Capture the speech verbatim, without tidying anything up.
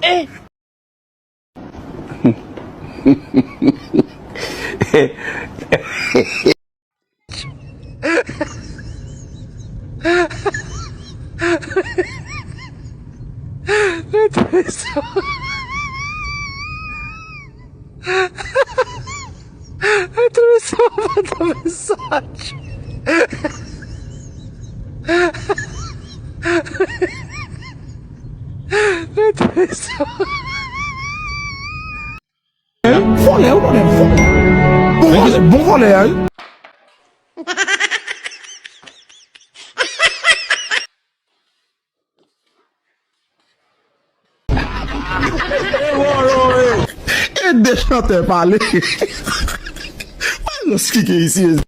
Eh! Vòlè, ou konnen vòlè. Bon vòlè, bon vòlè a wi. E de chantè pale. Mwen nou spike isi.